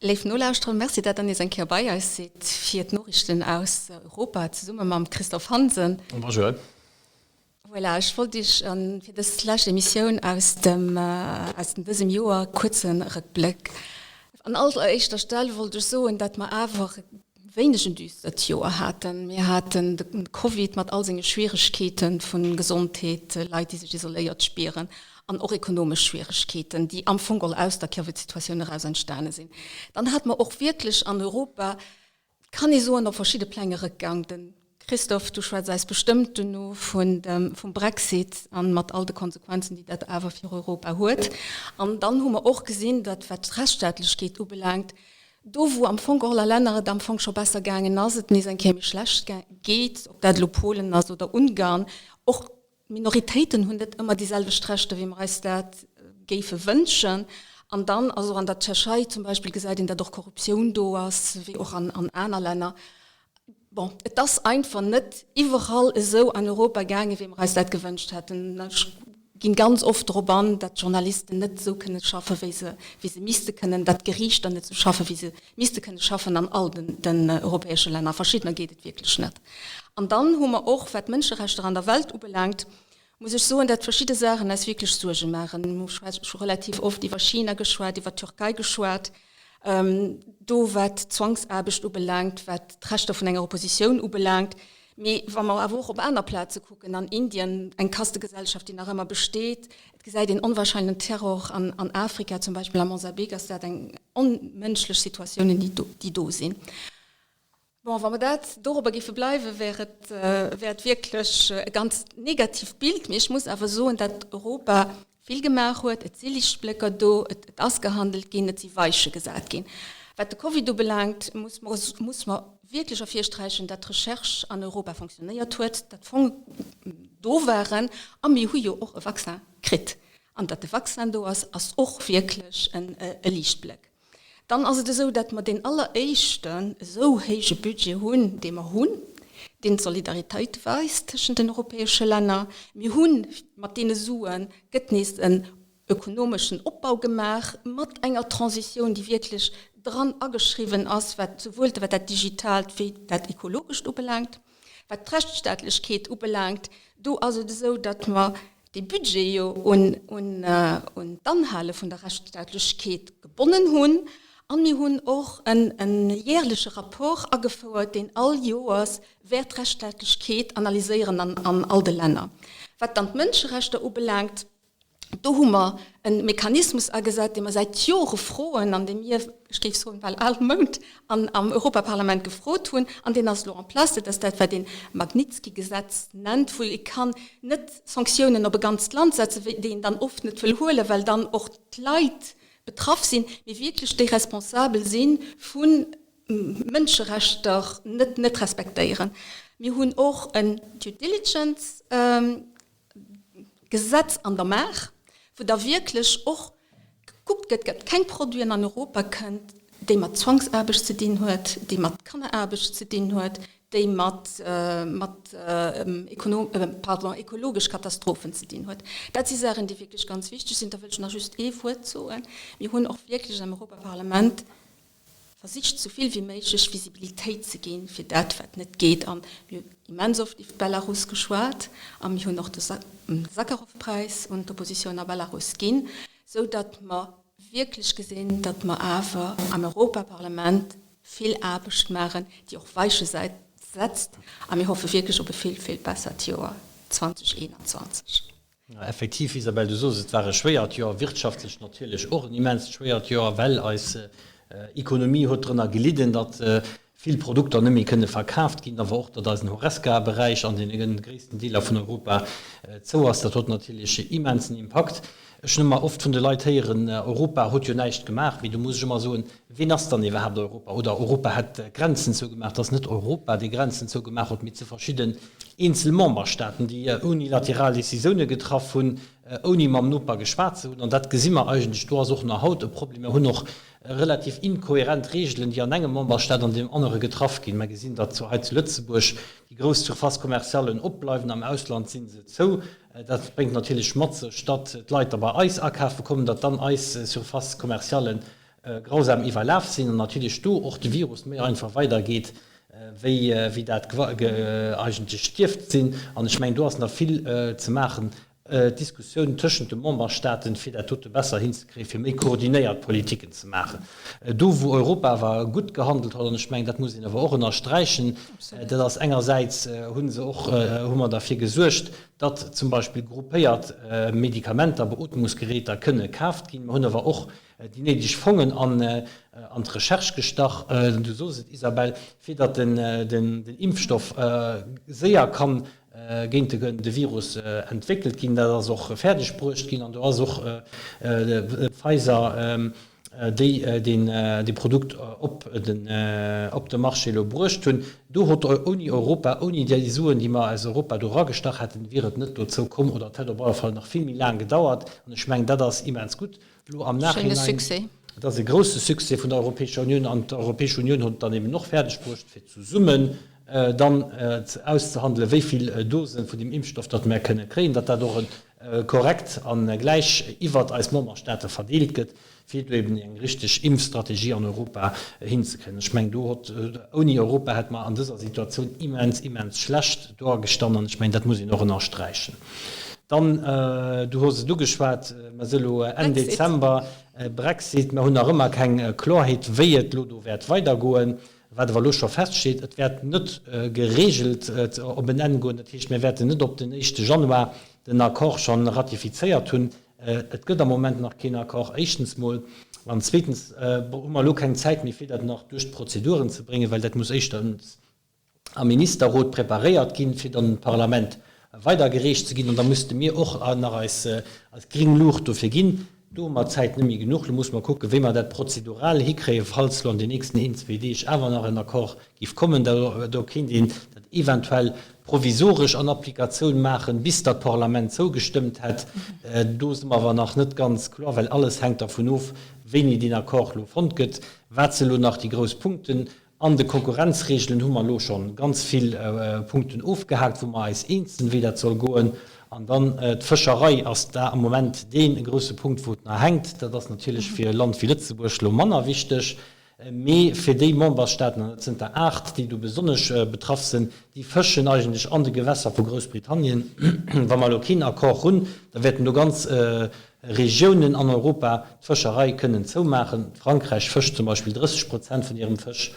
Léif Nolauschterer, Merci dat der nees eng Kéier bei eis sidd fir d'Noriichten aus Europa zesumme mam Christophe Hansen. Bonjour. Voilà, ech wollt Iech fir dës lescht Emissioun aus dem aus dësem Joer kuerze Rëckbléck. An alleréischter Stell wollt ech soen, dat mer awer e wéineg en düstert Joer haten. Mir haten de Covid mat all senge Schwieregkeete vu Gesondheet, Leit déi sech isoléiert spieren an och ekonomesch Schwieregkeeten, déi am Fong geholl aus der Covid-Situatioun eraus entstane sinn. Dann hate mer och wierklech an Europa, kann ee soen, op verschidde Pläng e Rëckgang. De Christophe, du schwätz eis bestëmmt duerno vun dem, vum Brexit a mat all de Konsequenzen, déi dat awer fir Europa huet. An dann hu mer och gesinn, datt wat d'Rechtsstaatlechkeet ubelaangt, do wou am Fong geholl a Länner et am Fong scho besser gaangen ass, et nees eng Kéier méi schlecht geet, ob dat elo Polen ass oder Ungarn, och D'Minoritéiten hunn net ëmmer déi selwecht Rechter, wéi mer eis dat géife wënschen. An dann ass och an der Tschechei zum Beispill gesäit een, datt och Korruptioun do ass, wéi och an aner Länner. Bon, et ass einfach net iwwerall esou an Europa gaangen, wéi mer eis dat gewënscht hätten. Ech ginn ganz oft drop an, datt d'Journalisten net esou kënne schaffen, wéi se, wéi se misste kënnen, datt d'Geriichter net esou schaffen, wéi se misste kënne schaffen an all den europäesche Länner. A verschiddener geet et wierklech net. An dann hu mer och, wat d'Mënscherechter an der Welt ubelaangt, muss ech soen, dat verschidde Saachen eis wierklech Suerge maachen. Mir hu scho relativ oft iwwer China geschwat, iwwer d'Türkei geschwat, do wat d'Zwangsaarbecht ubelaangt, wat d'Rechter vun enger Oppositioun ubelaangt. Mee wa mer awer och op aner Plaze kucken, an Indien, eng Kastegesellschaft, déi nach ëmmer besteet, et gesäit een onwahrscheinlechen Terror an Afrika, zum Beispill a Mosambik ass dat eng onmënschlech Situatiounen, déi do sinn. Bon, wa mer dat dorobber géife bleiwen, wär et, wär et wierklech e ganz negatiivt Bild. Mee ech muss awer soen, datt Europa vill gemaach huet. Et si Lichtblécker do, et ass gehandelt ginn, et si Weiche gesat ginn. Wat de Covid ubelaangt, muss mer, muss mer wierklech ervirsträichen, datt d'Recherche an Europa fonctionnéiert huet, datt d'Fongen do waren a mir hu jo och e Vaccin kritt. An datt de Vaccin do ass, ass och wierklech e Liichtbléck. Dann ass et esou, datt mer deen alleréischten esou héije Budget hunn, dee mer hunn, deen d'Solidaritéit weist tëschent den europäesche Länner. Mir hu mat deene Sue gëtt nees en ökonomeschen Opbau gemaach mat enger Transitioun, déi wierklech dran ageschriwwen ass, wat souwuel wat dat Digitaalt wéi dat Ekologescht ubelaangt. Wat d'Rechtsstaatlechkeet ubelaangt, do ass et esou, datt mer dee Budget jo un d'Anhale vun der Rechtsstaatlechkeet gebonnen hunn. A mir hunn och e jährleche Rapport agefouert, deen all Joers wäert d'Rechtsstaatlechkeet analyséieren an all de Länner. Wat dann d'Mënscherechter ubelaangt, Do hu mer e Mechanismus agesat, dee mer säit Jore froen an dee mir, ech géif soen, bal all Mount am Europaparlament gefrot hunn, an deen ass elo en place. Dat ass dat, wat een Magnitsky-Gesetz nennt, wou ee kann net Sanktiounen op e ganzt Land setzen, déi een dann oft net wëll huelen, well dann och d'Leit betraff sinn, mee wierklech déi responsabel si vu Mënscherechter net net respektéieren. Mir hunn och en Due Diligence. Gesetz an der Maach, wou da wierklech och gekuckt gëtt, datt keng Produiten an Europa kënnt, déi mat Zwangsaarbecht ze dinn huet, déi mat Kanneraarbecht ze dinn huet, déi mat mat pardon, ekologesch Katastrophen ze dinn huet. Dat si Saachen, déi wierklech ganz wichteg sinn. Da wëll ech nach just ee Wuert soen. Mir hunn och wierklech am Europaparlament Versicht sou vill wéi méiglech Visibilitéit ze ginn fir dat wat net geet. An mir hunn immens oft iwwer Belarus geschwat a mir hunn och de Sakharov-Präis un d'Oppositioun a Belarus ginn, sou datt mer wierklech gesinn, datt mer awer am Europaparlament vill Aarbecht maachen, déi och Weiche setzt. A mir hoffe wierklech op e vill, vill bessert Joer 2021. Effektiv, Isabelle, du sos et war e schwéiert Joer, wirtschaftlech natierlech och en immenst schwéiert Joer, well eis Ekonomie huet drënner gelidden, datt vill Produkter net méi kënne verkaaft ginn, awer och, datt eisen Horesca-Beräich an deene gréissten Deeler vun Europa zou ass. Dat huet natierlech e immensen Impakt. Ech hunn ëmmer oft vun de Leit héieren, Europa huet jo näischt gemaach. Mee do muss ech ëmmer soen, Ween ass dann iwwerhaapt Europa? Oder Europa hätt d'Grenzen zougemaach. Et ass net Europa, dee Grenzen zougemaach huet, mee ze verschidden eenzel Memberstaaten, déi unilateral Decisioune getraff hunn, ouni mam Noper geschwat ze hunn. An dat gesi mer eigentlech, do ass och nach haut e Problem. Mer hunn och relativ inkohärent Reegelen, déi an engem Memberstaat an deem anere getraff ginn. Mer gesinn, datt zwar hei zu Lëtzebuerg déi grouss Surface-commerciallen opbleiwen, am Ausland si se zou. Dat bréngt natierlech mat sech, datt d'Leit da bei eis akafe kommen, datt dann eis Surface-commerciallen. grausam iwwerlaf sinn an natierlech do och de Virus méi einfach weidergeet, wéi dat eigentlech dierft sinn. An ech mengen, do ass nach vill ze maachen, d'Diskussioun tëschent de Memberstaaten, fir dat dote besser hinzekréien, fir méi koordinéiert Politiken ze maachen. Do wou Europa awer gutt gehandelt huet, an ech mengen, dat muss een awer och ënnersträichen, dat ass engersäits hu se och, hu mer derfir gesuergt, datt zum Beispill gruppéiert Medikamenter, Beootmungsgeräter kënne kaaft ginn. Mer hunn awer och déi néideg Fongen an d'Recherche gestach, du sos et Isabelle, fir datt den Impfstoff séier kann géint de Virus entwéckelt ginn. Dat ass och fäerdeg bruecht ginn an do ass och Pfizer, déi dee Produkt op de Marché elo bruecht hunn. Do hott ouni Europa, ouni déi Suen, déi mer aus Europa do eragestach hätten, wier et net dozou komm oder et hätt op alle Fall nach vill méi laang gedauert. An ech mengen, dat ass immens gutt elo am Nachhinein. Et ass e grousse Succès vun der Europäescher Unioun an d'Europäesch Unioun huet et dann eben och fäerdeg bruecht, fir zesummen dann auszehandelen, wéi vill Dosen vun deem Impfstoff datt mär kënne kréien, datt dat och korrekt a gläich iwwert eis Memberstaate verdeelt gëtt, fir do eben eng richteg Impfstrategie an Europa hinzekréien. Ech mengen, do hott, ouni Europa hätt mer an dëser Situatioun immens, immens schlecht doagestanden an ech mengen, dat muss een och ënnersträichen. Dann, du hues et ugeschwat, mer si elo Enn Dezember, Brexit, mer hunn nach ëmmer keng Klorheet, wéi et elo do wäert weidergoen. Wat awer elo scho feststeet, Et wäert net gereegelt op en Enn goen. Dat heescht, mir wäerten net op den éischte Januar den Accord scho ratifizéiert hunn. Et gëtt am Moment nach keen Accord, éischtens mol. An zweetens hu mer elo keng Zäit méi, fir dat nach duerch d'Prozeduren ze bréngen, well dat muss éischtens am Ministerrot preparéiert ginn, fir dann un d'Parlament weidergereecht ze ginn. An da musste mir och nach eis gréng Luucht dofir ginn. Do hu mer d'Zäit net méi genuch. Lo musse mer kucken, wéi mer dat prozedural hikréien, falls lo an den nächsten een, zwee Deeg awer nach en Accord géif kommen. Do kéint een dat eventuell provisoresch an Applikatioun maachen, bis datt d'Parlament zougestëmmt hätt. Do si mer awer nach net ganz kloer, well alles hänkt dervun of, wéini deen Accord lo fonnt gëtt. Wat si lo nach déi grouss Punkten? An de Konkurrenzregelen hu mer elo scho ganz vill Punkten ofgehaakt, wou mer eis eens sinn, wéi dat soll goen. An dann d'Fëscherei ass da am Moment dee grouse Punkt, wou et nach hänkt. Dat ass natierlech fir e Land wéi Lëtzebuerg elo manner wichteg, mee fir déi Memberstaaten, an dat sënn der 8, déi do besonnesch betraff sinn, déi fëschen eigentlech an de Gewässer vu Groussbritannien. Wa mer elo keen Accord hunn, da wäerten do ganz Regiounen an Europa d'Fëscherei kënnen zoumaachen. Frankräich fëscht zum Beispill 30 Prozent vun hirem Fësch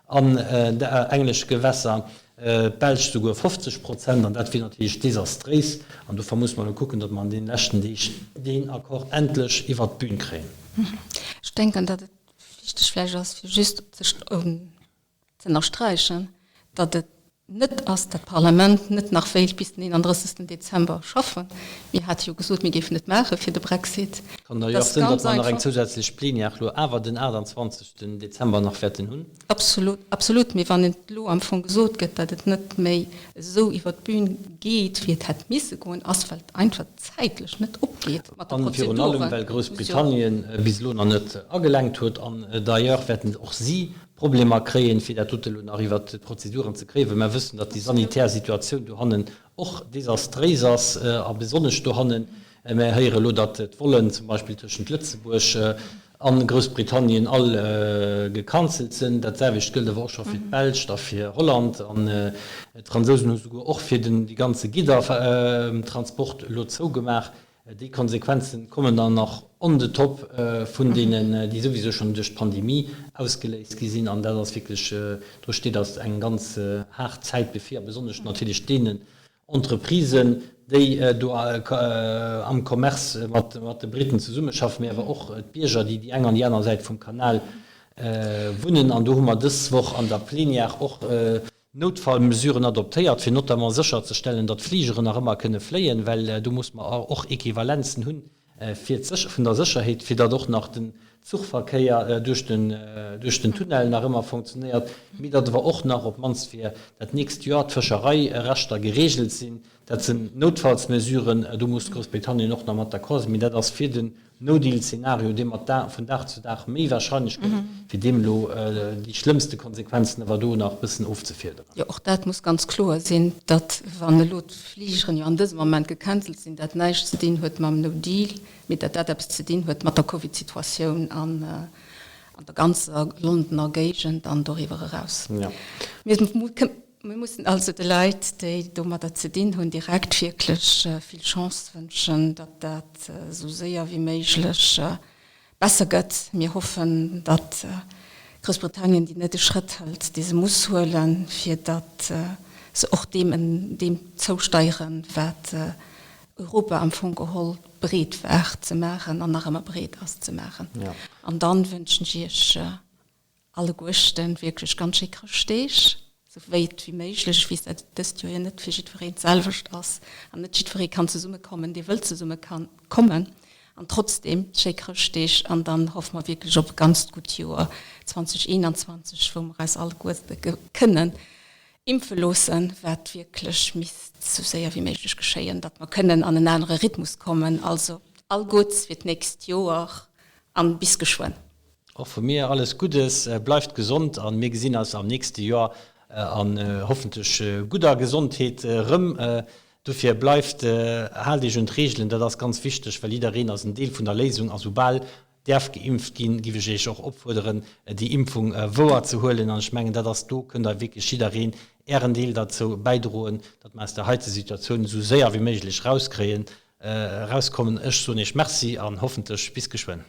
an de englesche Gewässer, d'Belsch souguer 50 Prozent, an dat wier natierlech desastréis. An dofir muss mer elo kucken, datt mer an deene leschten Deeg deen Accord endlech iwwert d'Bün kréien. Ech denken, datt et wichteg vläicht ass, fir just ze ënnersträichen, datt et net ass, datt d'Parlament net nach wéilt bis den 31. Dezember schaffen. Mir hate jo gesot, mir géifen et maache fir de Brexit. Kann d'ailleurs sinn, datt mer nach eng zousätzlech Plenière elo awer den 28. Dezember nach wäerten hunn. Absolut, absolut. Mee wann et elo am Fong gesot gëtt, datt et net méi esou iwwer d'Bün geet, wéi et hätt misse goen, ass, well et einfach zäitlech net opgeet mat de Prozeduren. An virun allem, well Groussbritannien bis elo nach net agelenkt huet. An d'ailleurs wäerten och si Problemer kréien, fir dat dote lo nach iwwert d'Prozeduren ze kréien, well mer wëssen, datt déi sanitär Situatioun dohannen och desastréis ass, a besonnesch dohannen. Mer héiere lo, datt d'Vollen zum Beispill tëschent Lëtzebuerg a Groussbritannien all gecancelt sinn. Dat selwecht gëllt awer och scho fir d'Belsch a fir Holland. An d'Fransousen hu souguer och fir den dee ganze Giddertransport elo zougemaach. Déi Konsequenzen kommen dann nach on the top vun deenen, déi souwisou schonn duerch d'Pandemie ausgeléist gi sinn. An dat ass wierklech, do steet eis eng ganz haart Zäit bevir, a besonnesch natierlech deenen Entreprisen, déi do am Commerce mat de Briten zesummeschaffen, mee awer och d'Bierger, déi déi eng an déi aner Säit vum Kanal wunnen. An do hu mer dës Woch an der Plenière och Noutfallmesuren adoptéiert, fir notamment sécherzestellen, datt d'Fligeren nach ëmmer kënne fléien, well do muss mer och Equivalenzen hunn fir vun der Sécherheet, fir datt och nach den Zuchverkéier duerch den duerch den Tunnel nach ëmmer fonctionnéiert, mee datt awer och nach op d'mannst fir dat nächst Joer d'Fëschereirechter geregelt sinn. Dat sinn Noutfallsmesuren, do muss Groussbritannien och nach mat d'accord sinn, mee dat ass fir den No-Deal-Zeenario, dee mat vun Dag zu Dag méi wahrscheinlech gëtt, fir deem elo déi schlëmmste Konsequenzen awer do nach bëssen ofzefiederen. Jo, och dat muss ganz kloer sinn, datt, wann elo d'Fligeren jo an dësem Ament gecancelt sinn, dat näischt ze dinn huet mam No-Deal, mee datt dat eppes ze dinn huet mat der Covid-Situatioun an. An der ganzer Londoner Géigend an doriwwer eraus. Mir mussen also de Leit, déi domadder ze dinn hunn, direkt wierklech vill Chance wënschen, datt dat esou séier wéi méiglech besser gëtt. Mir hoffen, datt Groussbritannien déi néideg Schrëtt hëlt, déi se muss huelen, fir datt se och deem deem zousteieren, wat Europa am Fong geholl bereet war ze maachen an nach ëmmer bereet ass ze maachen. An dann wënschen ech Iech alleguerchten wierklech ganz schéi Chrëschtdeeg, esou wéit wéi méiglech. Ech weess, dat dëst Joer jo net fir jiddwereen d'selwecht ass an net jiddweree kann zesummekommen, dee wëllt zesumme kommen. An trotzdeem schéi Chrëschtdeeg an dann hoffe mer wierklech op e ganzt gutt Joer 2021, wou mer eis alleguerte kënnen impfe loossen, wat wierklech misst esou séier wéi méiglech geschéien, datt mer kënnen an en anere Rhythmus kommen. Also all Gutts fir d'nächst Joer an bis geschwënn. Och vu mir alles Guddes, bleift gesond an mir gesinn eis am nächste Joer an hoffentlech gudder Gesondheet rëm. Dofir bleift, haalt iech un d'Reegelen, dat ass ganz wichteg, well jiddereen ass en Deel vun der Léisung a soubal däerf geimpft ginn, giff ech Iech och opfuerderen, déi Impfung wouer ze huelen. An ech mengen, dat ass, do kënnt der wierklech jiddereen Ären Deel derzou bäidroen, datt mer aus där heite Situatioun esou séier wéi méiglech rauskréien, erauskommen. Ech soen Iech Merci an hoffentlech bis geschwënn.